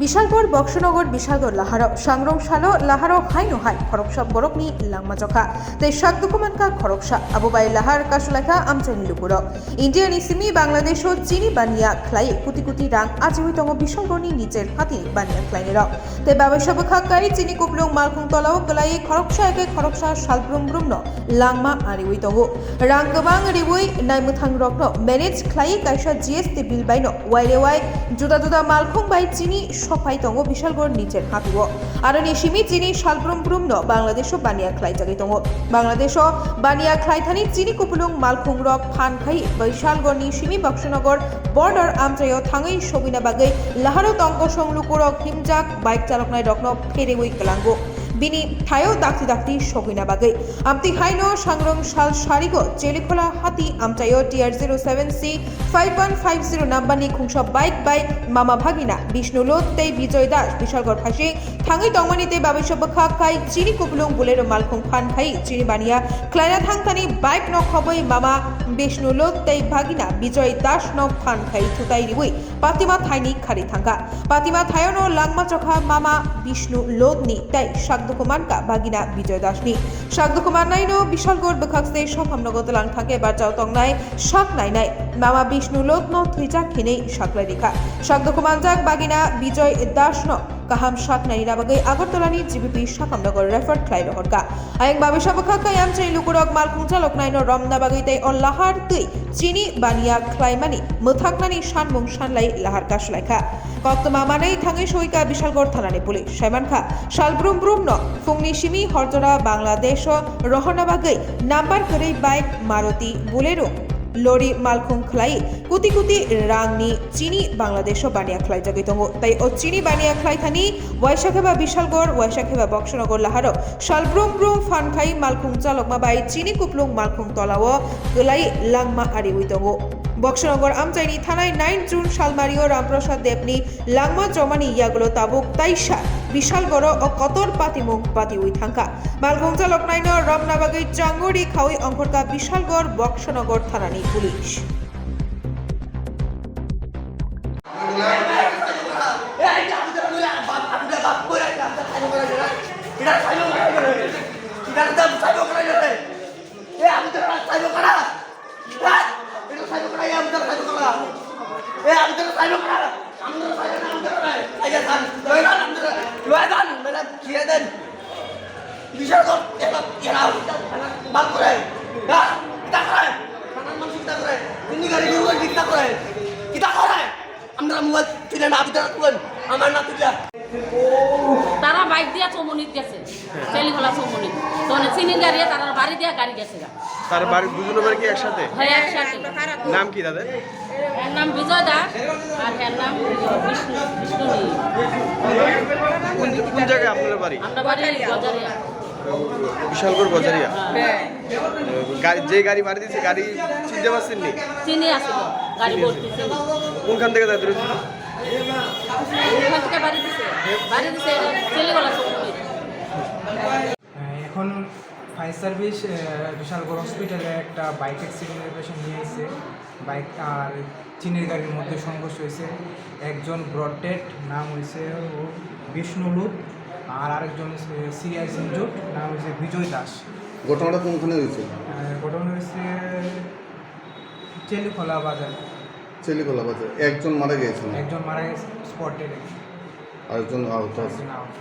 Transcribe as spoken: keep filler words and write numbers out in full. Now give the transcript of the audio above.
Bishalgarh, Boksonogor, Bishalgarh laharo, sangrong salo laharo haino hai khoroksa borokni langma chokha tei sak dukhu mankha khoroksa, abo bai lahar kasulaikha amchaini lukurok. India ni simi Bangladesh o chini baniya khlai kuti kuti rang achiwi tongo Bishalgarh ni nijer hati baniya khlainai rok. Tei babaisa bwkhak kai chini kupulung malkhung tola o kwlai khoroksa eke khoroksa salbrum brum no langma ariwi tongo. Rang kwbang riwi naimwthang rok no manage khlai kaisa G S T bill bai no waire wai juda juda malkhung bai chini sopai tongo Bishalgarh nijer hati o. Aroni simi chini salbrum brum no Bangladesh o baniya khlai jagwi tongo. Bangladesh o baniya khlai thani chini kupulung malkhung rok phan khai Bishalgarh ni simi Boksonogor border amchai o thangwi sogwina bagwi laharo tong kosong lukurok himjak bike chaloknai rok no pherewi kwlango. Bini thaio dakti dakti sogwina bagwi. Amtwi haino sangrong sal sarigo Chelikhola hati amchaio T R zero seven C five one five zero number ni khungsa bike bai mama bhagina Bishnu Lod tei Bijoy Das Bishalgarh phaising thangwi tongmani tei babaisa bwkhak kai chini kupulung Bolero malkhung phan khai chini baniya khlaina thangthani bike no khobwi mama Bishnu Lod tei bhagina Bijoy Das no phan khai thutai riwi Patima thaini khari thangkha. Patima thaiono langma chokha mama Bishnu Lodni tei sak dukhu mankha bhagina Bijoy Dasni. Sak dukhu mannaino Bishalgarh bwkhakse sophamno gotwlang thangkhe barjao tongnai sak nainai mama Bishnu Lodno thwijak hinwi saklai rikha. Sak dukhu manjak bhagina Bijoy Dasno kaham sak naina bagwi Agartalani G B P Sakhamnagar refer khlai rohorkha. Ayang babaisa bwkhak kai amchaini lukurok malkhung chaloknaino romna bagwi tei o lahar twi chini baniya khlaimani mwthaknani sanmung sanlai lahar kasulaikha. Koktwma manwi thangwi soika Bishalgarh thanani police. Saimankha, sal brum brumno phungni simi horjora Bangladesh o rohorna bagwi number kwrwi bike Maruti Bolero lori malkhung khlai kuti kuti rangni chini Bangladesh o baniya khlaijagwi tongo. Tai o chini baniya khlai thani waisa kheba Bishalgarh, waisa kheba Boksonogor laharo sal brum brum phan khai malkhung chalokma bai chini kuplung malkhung tola o kwlai langma ariwi tongo. Boksonogor amchaini thanai nine June salmario Ramprasad Debni langma chomani yagulo tabuk taisa Bishalgarh o kotor patimung patiwi thangkha. Malkhung chaloknaino romna bagwi changuri khawi ongkhorkha Bishalgarh Boksonogor thanani police. বিশাল কর, এরা, এরা, বাদ করে, হ্যাঁ? কিতা করে? সাধারণ মানুষ কিতা করে? হিন্দু গাড়ি কিতা করে? কিতা করে? আমরা মোবাইল তুলে না, ভিতরে তুলেন, আমার না তুলে। তারা বাইক দিয়া চৌমনিত গেছে, চেলিখোলা চৌমনিত। তো চিনির গাড়ি, তারা বাড়ি দিয়া গাড়ি গেছে গা। তার বাড়ি, দুজনের বাড়ি কি একসাথে? হ্যাঁ, একসাথে। নাম কি তাদের? এর নাম বিজয় দাস, আর এর নাম বিষ্ণু, বিষ্ণু নীল। কোন, কোন জায়গায় আপনার বাড়ি? আমরা বাড়ি গজারিয়া। বিশালগড় গজারিয়া। হ্যাঁ। গাড়ি, যে গাড়ি বাড়ি দিছে, গাড়ি চিনতে পারছেন নি? চিনি আছে তো, গাড়ি ভর্তি চিনি। কোনখান থেকে যাইতে রয়েছে? ওখান থেকে বাড়ি দিছে, বাড়ি দিছে, চেলিগলা চৌমনি। এখন ফায়ার সার্ভিস, আহ, বিশালগড় হসপিটালে একটা বাইক অ্যাক্সিডেন্টের পেশেন্ট নিয়ে এসেছে। বাইক আর চিনির গাড়ির মধ্যে সংঘর্ষ হয়েছে। একজন ব্রড ডেড, নাম হয়েছে ও বিষ্ণু লুত, আর আরেকজন হচ্ছে সিরিয়াস ইনজুর্ড, নাম হয়েছে বিজয় দাস। ঘটনাটা কোনখানে হয়েছে? আহ, ঘটনা হয়েছে চেলিখোলা বাজার। চেলিখোলা বাজার। একজন মারা গিয়েছে? একজন মারা গেছে স্পট ডেডে। আরেকজন আহত আছে? একজন আহত।